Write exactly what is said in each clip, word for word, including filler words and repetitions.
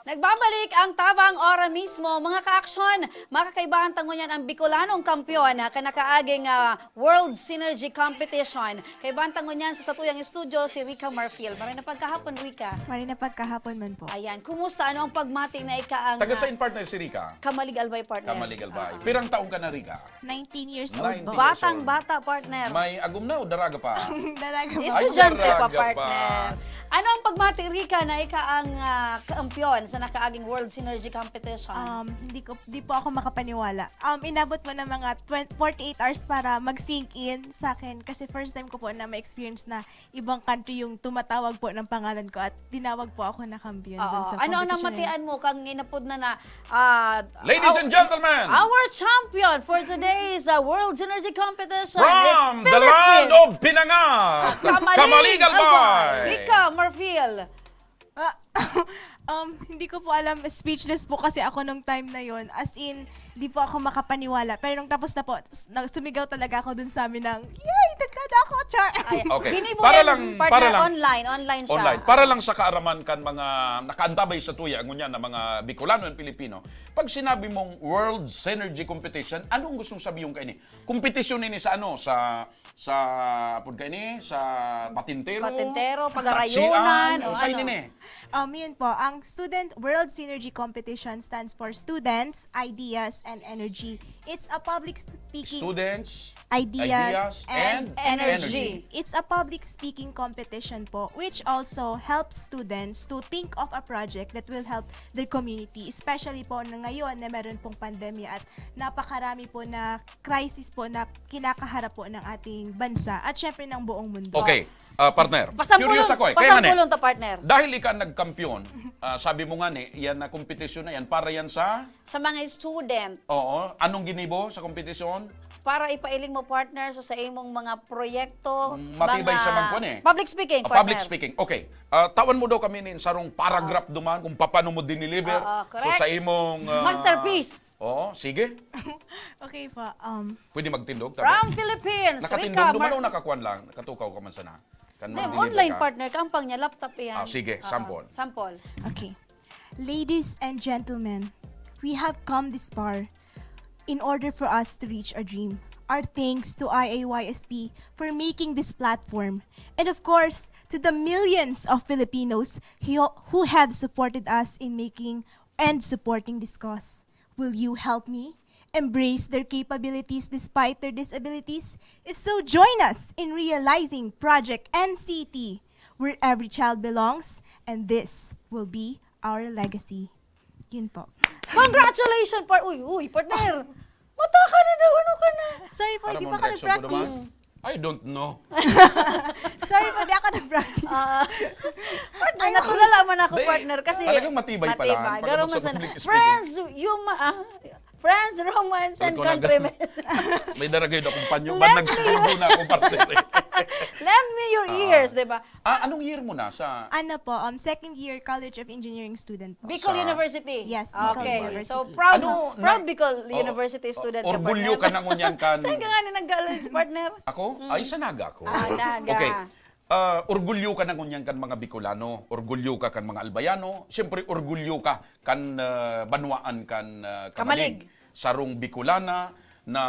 Nagbabalik ang Tabang Ora mismo, mga kaaksyon. Makakaibahan ta ngunyan ang Bicolanong kampeon na kanakaaging ah, World Synergy Competition. Kaibahan ta ngunyan sa satuyang studio si Rica Marfil. Maray na pagkahapon, Rica. Maray na pagkahapon man po. Ayan, kumusta? Ano ang pagmati na ika ang Taga ah, saan partner si Rica? Kamalig Albay, partner? Kamalig Albay. Ah. Pirang taon ka na, Rica? nineteen years old Nineteen. po. Batang bata, partner. May agum na o daraga pa? Daraga po. Estudyante Ay, pa, daraga partner. pa. Ano ang pagmati, Rica, na ika ang ah, kampeon sa nakaaging World Synergy Competition? Um, hindi ko, di po ako makapaniwala. Um, inabot po ng mga twenty, forty-eight hours para mag-sink in sa akin kasi first time ko po na ma-experience na ibang country yung tumatawag po ng pangalan ko at tinawag po ako na kampiyon dun Oo. sa Ano ang competition na yun. namatian mo kang inapod na na ah, Ladies our- and gentlemen, Our champion for today's uh, World Synergy Competition is from the Philippine land of Binangat, Kamalig Kamalig Albay, Albay. Rica Marfil. Ah, um, hindi ko po alam, speechless po kasi ako nung time na yon. As in, di po ako makapaniwala. Pero nung tapos na po, s- na- sumigaw talaga ako dun sa amin ng, "Yay! Dagkada ako, Char!" Ay, Okay. Ginibo Para yan, lang, partner, para lang. Online, online siya. Online. Para lang sa kaaraman kan mga nakaantabay sa tuya, ngunyan na mga Bicolano and Pilipino, pag sinabing mong World Synergy Competition, anong gustong sabihin kaini? Kompetisyon ini sa ano? Sa sa pud kaini, sa patintero, Patintero, tatsian, pagarayunan, o unsay ano? nini? Um, yun po, ang Student World Synergy Competition stands for Students, Ideas, and Energy. It's a public speaking Students, ideas, ideas, and, and energy. It's a public speaking competition po which also helps students to think of a project that will help their community, especially po na ngayon na meron pong pandemya at napakarami po na crisis po na kinakaharap po ng ating bansa at syempre ng buong mundo. Okay, ah, partner. Pasampulon, Curious ako eh. Kaya nga ni, pasampulon to, partner. Dahil ika nagkampiyon, ah, sabi mo nga ni, yan na kompetisyon na yan, para yan sa, Sa mga student, oo, anong ginibo sa kompetisyon? para ipailing mo, partner, so sa imong mga proyekto, Mm, matibay mga sa magkuan eh. Public speaking, Ah, partner. Public speaking. Okay. Ah, tawan mo daw kami nin sarong paragraph duman kung paano mo diniliver. Oo, So correct. Sa imong ah, Masterpiece. Oo, sige. Okay po. Um, Pwede magtindog, tabi? From Philippines, Nakatindog Rica duman Mar- o nakakuan lang? Nakatukaw ka man sana? Kan Hindi, magdeliver online, ka? Partner. Kampang niya, laptop yan. Ah, sige, Oo, sample. Sample. Okay. Ladies and gentlemen, we have come this far in order for us to reach our dream. Our thanks to I A Y S P for making this platform. And of course, to the millions of Filipinos who who have supported us in making and supporting this cause. Will you help me embrace their capabilities despite their disabilities? If so, join us in realizing Project N C T, where every child belongs, and this will be our legacy. Yun po. Congratulations, par... Uy, uy, partner! Mata ka na daw, ano ka na? Sorry po, Para hindi mo pa ako reaction ko naman. nag-practice. I don't know. Sorry po, hindi ako nag-practice. Ah, partner, natulala man ako, Di, partner, kasi talagang matibay pala. matibay. Pag Garo sa masana. public speaking. Friends, you ma- ah, friends, romance, and Talagang countrymen. May daragay na akong panyo. Let Ba't me- nagsusubo na akong partner? Lend me your ears, di ba? Ah, anong year mo na sa... Ano po, um, second year College of Engineering student po. Bicol Sa- University. Yes, Bicol Okay. University. So, proud, Ano, proud na- Bicol Oh, University oh, student ka, orgulyo partner. Ka na ngunyan kan... Saan ka nga na nag-college, partner? Ako? Ay, sa Naga ako. Ah, Naga. Okay. Ah, orgulyo ka na ngunyan kan mga Bicolano, orgulyo ka kan mga Albayano, siyempre orgulyo ka kan ah, banwaan kan ah, Kamalig. Kamalig. Sarong Bicolana na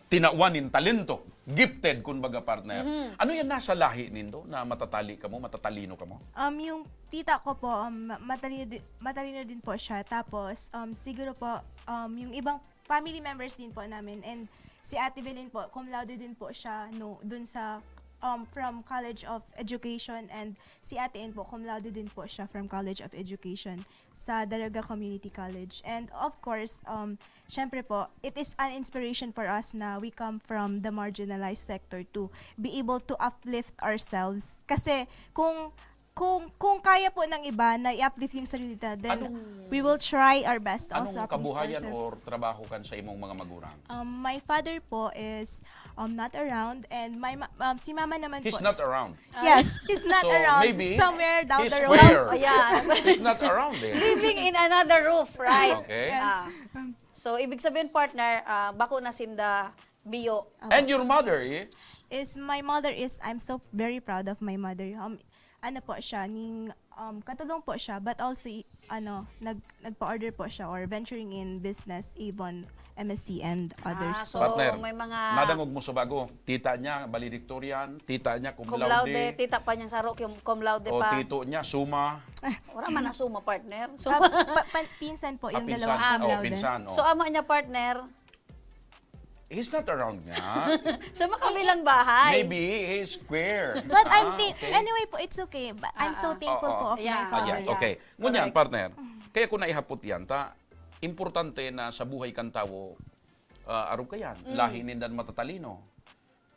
tinawan nin talento, gifted, kumbaga, partner. Mhm. Ano yan, nasa lahi nindo na matatali kamo, matatalino kamo? Um, yung tita ko po, um, ma- matalino, di- matalino din po siya. Tapos, um, siguro po, um, yung ibang family members din po namin. And si Ate Belen po, cum laude din po siya no, dun sa, um, from College of Education. And si Ate Ann po, cum laude din po siya from College of Education sa Daraga Community College. And of course, um, syempre po, it is an inspiration for us na we come from the marginalized sector to be able to uplift ourselves. Kasi kung kung kung kaya po ng iba na i-uplift yung sarili nila, then Anong- we will try our best to also Anong uplift kabuhayan ourselves. Or trabaho kan sa imong mga magurang? Um, my father po is um, not around and my ma- um, si mama naman He's po. Not around. Yes, he's not So, around. Maybe Somewhere down he's the road. where? Ayan. He's not around eh. Living in another roof, right? Okay. Ah. So, ibig sabihin, partner, ah, bako na sinda Biyo. And your mother, eh? Is my mother is, I'm so very proud of my mother. Um, ano po siya, ning, um, katulong po siya, but also, i- ano, nag, nagpa-order po siya or venturing in business, even M S C and others. Ah, so Partner, may mga nadangog mo sa bago. Tita niya, valedictorian. Tita niya, cum cum laude. laude, tita pa niyang saro, cum, cum laude O pa. Tito niya, suma. Wala man na suma, partner. So, Ah, pa- pa- pinsan po, Ah, yung pinsan. dalawang Oh, cum laude. pinsan. Oh. so, ama niya, partner, He's not around nga. sa makabilang bahay. Maybe he's queer. But I'm Ah, think okay. Anyway po, it's okay. But I'm so Ah, ah. thankful Oo. po of Yeah. my Ah, father. yeah. Yeah. Okay. Ngunyan, Correct. Partner, kaya ko naihapot yan, ta, importante na sa buhay kan tawo, ah, arog ka yan, lahi nindan matatalino.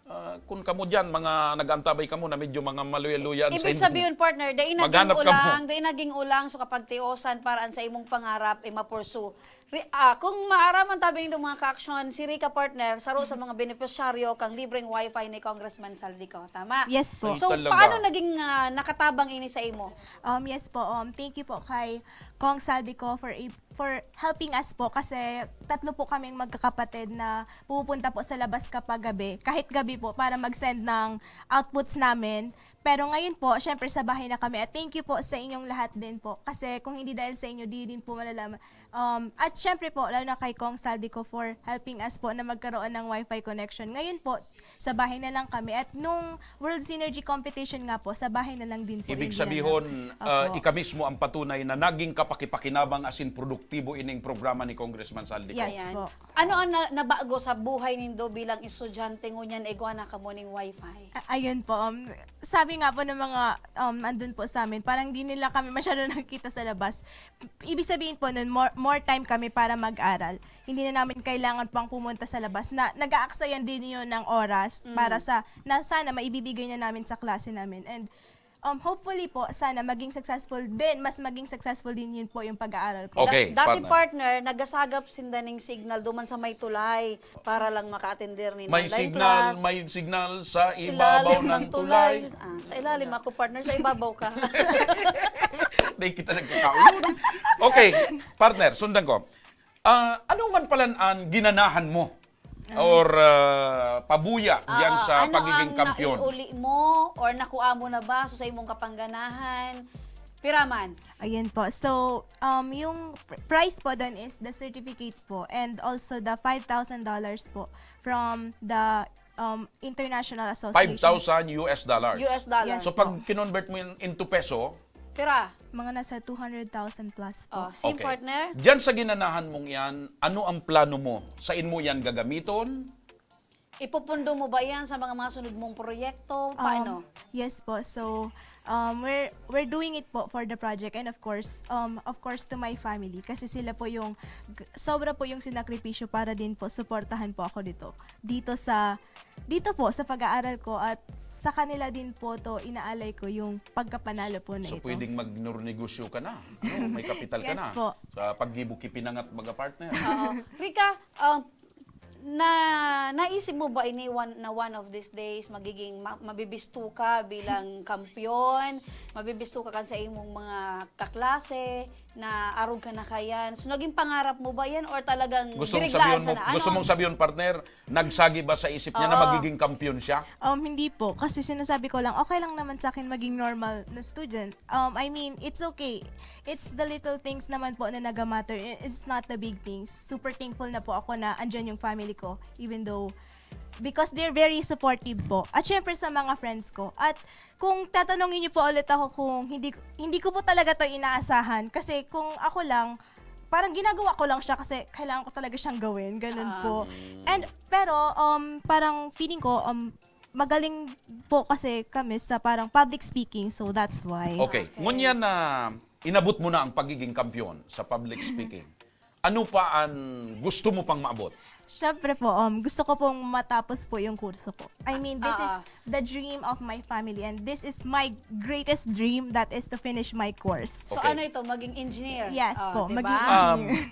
Ah, kung kamo dyan, mga nag-antabay kamo na medyo mga maluya-luya sa Ibig inyo. sabihin, partner, dai naging Maghanap ka mo. ulang, dai naging ulang sa kapagtiosan para sa imong pangarap, i-pursue. Ri- ah, kung maaraman tabi nindo mga ka-action, si Rica, partner, saro sa mga benepisyaryo kang libreng wifi ni Congressman Saldico. Tama? Yes po. Ay, So, talaga. Paano naging ah, nakatabang ini sa imo? Um, yes po. Um, thank you po kay Cong Saldico for a- for helping us po kasi tatlo po kaming magkakapatid na pumupunta po sa labas kapag gabi, kahit gabi po, para mag-send ng outputs namin. Pero ngayon po, syempre sa bahay na kami. At thank you po sa inyong lahat din po. Kasi kung hindi dahil sa inyo, di din po malalaman. Um, at syempre po, lalo na kay Cong Saldico for helping us po na magkaroon ng wifi connection. Ngayon po, sa bahay na lang kami. At nung World Synergy Competition nga po, sa bahay na lang din po. Ibig yung sabihin, ginanap. ah, Opo. ika mismo ang patunay na naging kapakipakinabang asin produktibo ining programa ni Congressman Saldico. Yes Ayan. po. Ano ang na- nabago sa buhay nindo bilang estudyante ngunyan igwa na kamo ning wifi? A- Ayun po, um, sabi nga po ng mga um, andun po sa amin, parang di nila kami masyado nakikita sa labas. Ibig sabihin po nun, more, more time kami para mag-aral. Hindi na namin kailangan pang pumunta sa labas. Na, nag-aaksayan din yun ng oras para sa, na sana maibibigay na namin sa klase namin. And um, hopefully po, sana maging successful din, mas maging successful din yun po yung pag-aaral ko. Okay, Da- dati, partner. partner, nagasagap sinda ning signal duman sa may tulay para lang maka-attender ni May online signal, class. May signal sa ibabaw ng tulay. Ah, sa ilalim ako, partner. Sa ibabaw ka. Di kita nagkakauyod. Okay, partner, sundan ko. Ah, ano man pala ang ginanahan mo? Or ah, pabuya diyan Ah, sa ano pagiging ang kampiyon? naiuli mo or nakuha mo na ba so, sa imong kapangganahan? Piraman. Ayan po. So, um, yung pr- prize po doon is the certificate po and also the five thousand dollars po from the um, International Association. Five thousand U S dollars. U S dollars. Yes So po. Pag kinonvert mo yun into peso, Pira? Mga nasa two hundred thousand plus po. Oh, same okay. Partner? Diyan sa ginanahan mong yan, ano ang plano mo? Sain mo yan gagamiton? Ipupundo mo ba yan sa mga, mga sunod mong proyekto? Um, Paano? Yes po. So, um, we're we're doing it po for the project and of course, um, of course to my family kasi sila po yung g- sobra po yung sinakripisyo para din po suportahan po ako dito. Dito sa dito po sa pag-aaral ko at sa kanila din po to inaalay ko yung pagkapanalo po na So ito. Pwedeng magnegosyo ka na. Ano, may kapital ka Yes na. Po. Sa paggibo ki pinangat, mga partner. Oo. Rica, um, na naisip mo ba ini one, na one of these days magiging ma- mabibisto ka bilang kampiyon, mabibisto ka kan sa imong mga kaklase na arog ka na kayan? So naging pangarap mo ba yan or talagang Gusto mong biniglaan sabihin mo, sa na? Ano gusto ang- mong sabihin, partner, nagsagi ba sa isip niya na Oo. magiging kampiyon siya? Um, hindi po kasi sinasabi ko lang okay lang naman sa akin maging normal na student. Um, I mean, it's okay. It's the little things naman po na nagamatter. I- It's not the big things. Super thankful na po ako na andyan yung family ko, even though because they're very supportive po. At syempre sa mga friends ko. At kung tatanungin niyo po ulit ako kung hindi hindi ko po talaga to inaasahan kasi kung ako lang parang ginagawa ko lang siya kasi kailangan ko talaga siyang gawin, ganun po. And pero um parang feeling ko um magaling po kasi kami sa parang public speaking, so that's why. Okay. Ngunyan na inabot mo na ang pagiging kampiyon sa public speaking, ano pa ang gusto mo pang maabot? Siyempre po, um, gusto ko pong matapos po yung kurso ko. I mean, this is Ah. the dream of my family and this is my greatest dream, that is to finish my course. So Okay. Ano ito? Maging engineer? Yes Oh, po, di maging ba? engineer.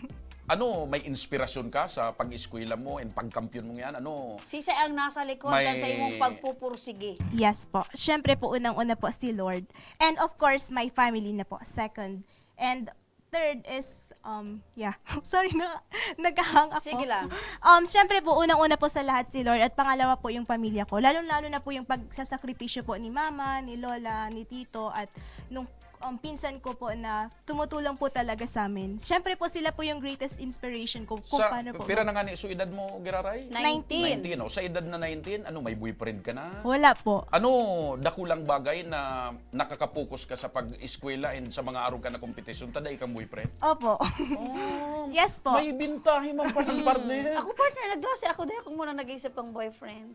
Ano, may inspirasyon ka sa pag-eskwela mo and pagkampiyon mo yan? Ano? Sisay ang nasa likod May- kan sa imong pagpupursige? Yes po. Siyempre po, unang-una po si Lord. And of course, my family na po, second. And third is, Um, yeah. Sorry na, nagkahang ako. Sige lang. Um, syempre po, unang-una po sa lahat si Lord at pangalawa po yung pamilya ko. Lalong-lalo na po yung pagsasakripisyo po ni mama, ni lola, ni tito at nung um, pinsan ko po na tumutulong po talaga sa amin. Syempre po, sila po yung greatest inspiration ko kung Sa, paano po. Pira na nga ni so edad mo, Giraray? Nineteen. Nineteen, oh. Sa edad na nineteen, ano, may boyfriend ka na? Wala po. Ano dakulang bagay na nakakapokus ka sa pag-eskwela and sa mga arog ka na kompetisyon, ta dai kang boyfriend? Opo. Oh, Yes po. May bintahi man pa ng partner. Ako partner, nagklase ako, dahil ako muna nag-isip ng boyfriend.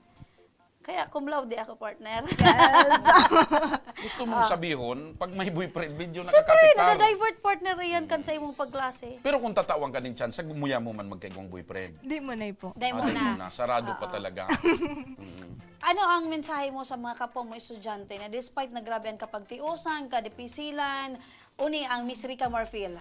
Kaya cum laude ako, partner. Gusto mong sabihon, pag may boyfriend, medyo Siyempre, nakakapektar. Nadadivert, partner, yan kan sa imong pagklase. Pero kung tatawan ka ning chance, muya mo man magkaigwang boyfriend. Di mo na po. Dahil Ah, mo di mo na. na. Sarado pa talaga. Mm. Ano ang mensahe mo sa mga kapwa mo estudyante na despite na grabe ang kapagtiusan, kadipisilan, uni ang Miss Rica Marfil?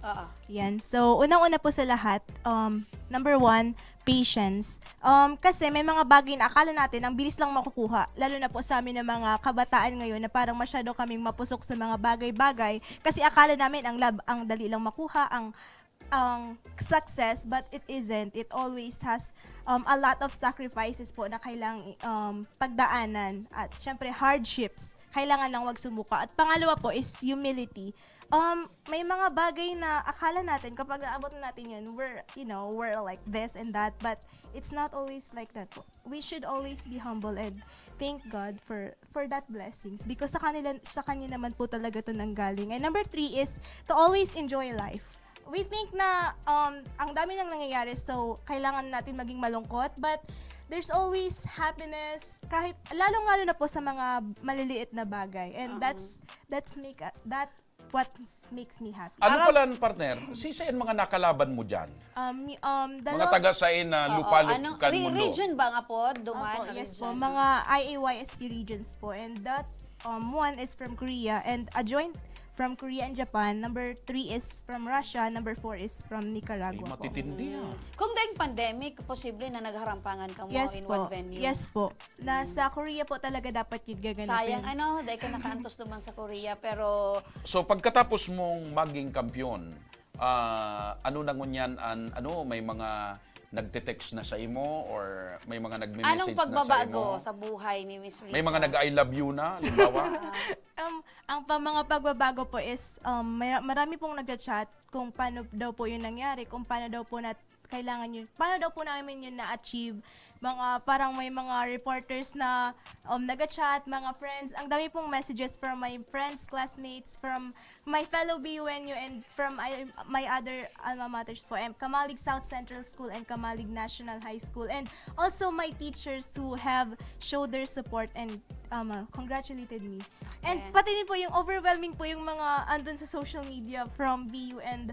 Oo. Yan. So, unang-una po sa lahat, um, number one, patience. Um, kasi may mga bagay na akala natin ang bilis lang makukuha, lalo na po sa amin ng mga kabataan ngayon na parang masyado kaming mapusok sa mga bagay-bagay kasi akala namin ang lab ang dali lang makuha, ang ang success, but it isn't. It always has um, a lot of sacrifices po na kailangang um, pagdaanan at syempre hardships. Kailangan lang wag sumuko. At pangalawa po is humility. Um, may mga bagay na akala natin kapag naabot na natin yun, we're, you know, we're like this and that, but it's not always like that po. We should always be humble and thank God for for that blessings because sa kanila sa kanya naman po talaga to nanggaling. And number three is to always enjoy life. We think na um, ang dami nang nangyayari, so kailangan natin maging malungkot, but there's always happiness kahit lalong-lalo na po sa mga maliliit na bagay. And that's that's make that what makes me happy. Ano Arab- pala, partner? Sisay ang mga nakalaban mo dyan? Um, y- um, Mga dalawa- taga sain na Oo, lupalop ano, kan re- mundo? Region ba nga po? Duman? Opo, yes po. Region. Mga I A Y S P regions po. And that, um, one is from Korea and a joint from Korea and Japan. Number three is from Russia. Number four is from Ay, Nicaragua po. matitindi ah. Kung daing pandemic, posible na nagharampangan ka mo Yes in po. one venue. Yes po. Nasa Korea po talaga dapat yun gaganapin. Sayang, ano, dahil ka nakaantos naman sa Korea, pero So pagkatapos mong maging kampiyon, ah, ano na ngunyan an ano, may mga nagte-text na sa imo or may mga nagme-message anong na sa pagbabago imo? Sa buhay ni Miss Rica? May mga nag-I love you na, halimbawa? Um, ang pa mga pagbabago po is um, may, marami pong nagchat kung paano daw po yun nangyari, kung paano daw po na kailangan yun, paano daw po namin yun na-achieve. Mga parang may mga reporters na um, nag-chat, mga friends. Ang dami pong messages from my friends, classmates, from my fellow B U N U and from I, my other alma maters po, um, Kamalig South Central School and Kamalig National High School. And also my teachers who have showed their support and um, uh, congratulated me. And Yeah. Pati din po yung overwhelming po yung mga andun sa social media from B U and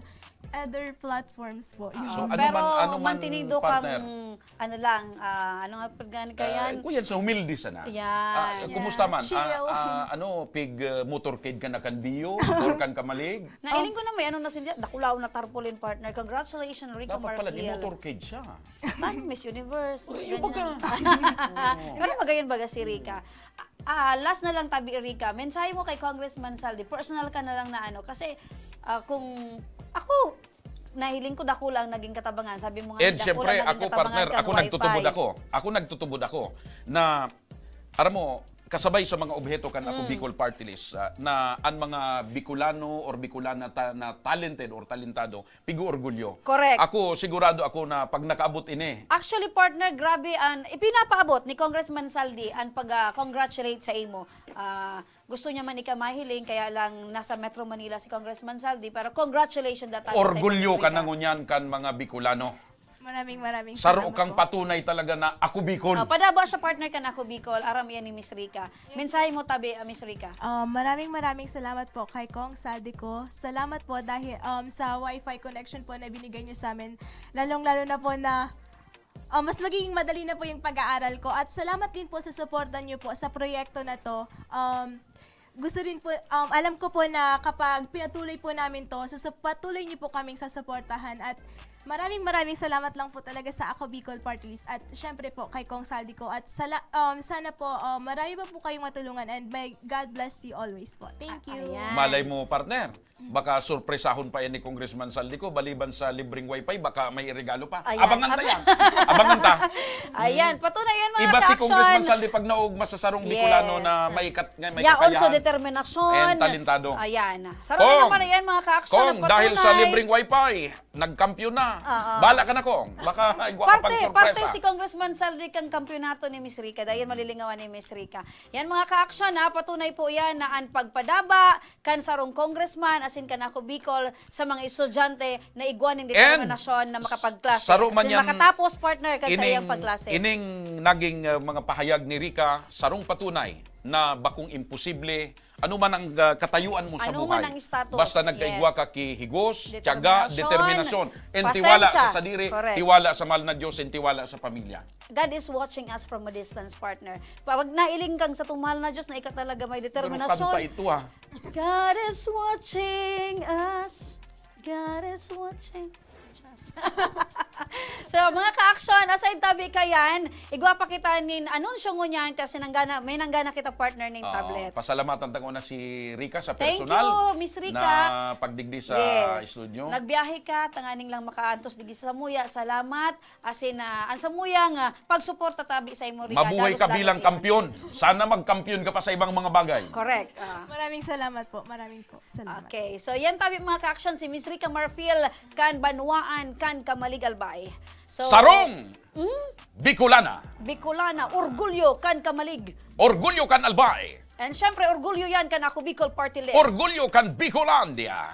other platforms po. Yun. So, ano Pero man- ano man, mantinido partner? Kang, ano lang, ah, ano nga pagdaan ka Ah, yan? Kuya, so humilde sana. Yan. Ah, kumusta man? Chill. Ah, ah, ano, pig uh, motorcade ka na kan Bio or kan Kamalig? Nailing ko na may ano na sila, dakulaw na tarpaulin, partner. Congratulations, Rica Dapat pala, di Marfil. Motorcade siya. Tan Miss Universe. Uy, ganyan. yung baga. Pero magayon baga si Rica. Ah, last na lang tabi, Rica. Mensahe mo kay Congressman Saldi. Personal ka na lang na ano. Kasi ah, kung ako, nahiling ko dakula ang naging katabangan. Sabi mo nga, And dakula syempre, naging ako katabangan partner, kan ako nagtutubod wifi. Ako. Ako nagtutubod ako na, aram mo, kasabay sa mga obheto kan Ako Mm. Bicol Party List, ah, na ang mga Bicolano or Bicolana ta- na talented or talentado, pig-orgulyo. Correct. Ako, sigurado ako na pag nakaabot ini, Actually, partner, grabe an ipinapaabot ni Congressman Saldi an pag-congratulate sa imo. Ah, gusto niya man ika mahiling, kaya lang nasa Metro Manila si Congressman Saldi, pero congratulations that time. orgulyo Sa ka Miss na Rica. ngunyan kan mga Bicolano. Maraming maraming Saro salamat kang po. Patunay talaga na ako Bicol. Ah, padaba siya, partner, kan Ako Bicol. Aram yan ni Miss Rica. Mensahe mo tabi, ah, Miss Rica. Um, maraming maraming salamat po kay Cong Saldi ko. Salamat po dahil um, sa wifi connection po na binigay niyo sa amin. Lalong-lalo na po na um, mas magiging madali na po yung pag-aaral ko. At salamat din po sa suporta niyo po sa proyekto na to. Um, Gusto rin po, um, alam ko po na kapag pinatuloy po namin 'to, susu patuloy niyo po kaming susuportahan at maraming, maraming salamat lang po talaga sa Ako Bicol Party List at siyempre po kay Cong Zaldy Co at sala um, sana po, um, marami pa po kayong matulungan and may God bless you always po. Thank you. Ayan. Malay mo, partner, baka surpresahon pa yan ni Congressman Zaldy Co, baliban sa libreng wifi, baka may regalo pa. Ayan. Abangan ta yan. Abangan ta. Ayan, patunay yan, mga Iba si ka-action. Congressman Zaldy pag naog masasarong Bicolano Yes. na may kat nga may Yeah, also kakayahan. determinasyon. And talentado. Ayan. Sarap Kong, naman yan, mga ka-action. Kong, dahil sa Nagpatunay. libreng wifi, nag-kampiyon na. Oo. Bala ka na, Kong. Baka igwa ka pang Parte, parte sorpresa. Si Congressman Zaldy kang kampiyonato ni Miss Rica. Dahil malilingawan ni Miss Rica. Yan, mga ka-action, ha, patunay po yan na ang pagpadaba kan sarong congressman asin kan Ako Bicol sa mga estudyante na igwa ning determinasyon na makapagklase. Saro man Asin yan, makatapos, partner, kan sa iyang ining, pagklase. Ining naging uh, mga pahayag ni Rica, sarong patunay na bakong imposible ano man ang uh, katayuan mo sa Ano buhay. man ang status, Basta nagkaigwa yes. ka ki higos, tiyaga, Determinasyon, determinasyon. And tiwala pasensya. sa sadiri, Correct. Tiwala sa mahal na Diyos, and tiwala sa pamilya. God is watching us from a distance, partner. Pag nailing kang sa tumahal na Diyos na ikaw talaga may Pero determinasyon. Kanta ito ah. God is watching us. God is watching us. So, mga ka-action, aside tabi kayan, igwa pa kita nin anunsyo ngunyan kasi nanggana, may nanggana kita partner ning Oo, tablet. Pasalamatan ta ko na si Rica sa Thank personal you, Miss Rica. Na pagdigdi sa Yes. Studio. Nagbiyahe ka, tanganing lang makaantos digdi sa samuya. Salamat. Asin na, ang samuya nga, pagsuporta tabi sa imo, Rica. Mabuhay Dalos, ka dalos bilang yan. Kampiyon. Sana magkampiyon ka pa sa ibang mga bagay. Correct. Ah. Maraming salamat po. Maraming po. Salamat. Okay, so yan tabi mga ka-action, si Miss Rica Marfil kan Banwaan kan Camalig, Albay. So, Sarong! Bicolana. Bicolana, orgulyo kan Camalig. Orgulyo kan Albay. And syempre, orgulyo yan kan Ako Bicol Party List. Orgulyo kan Bicolandia.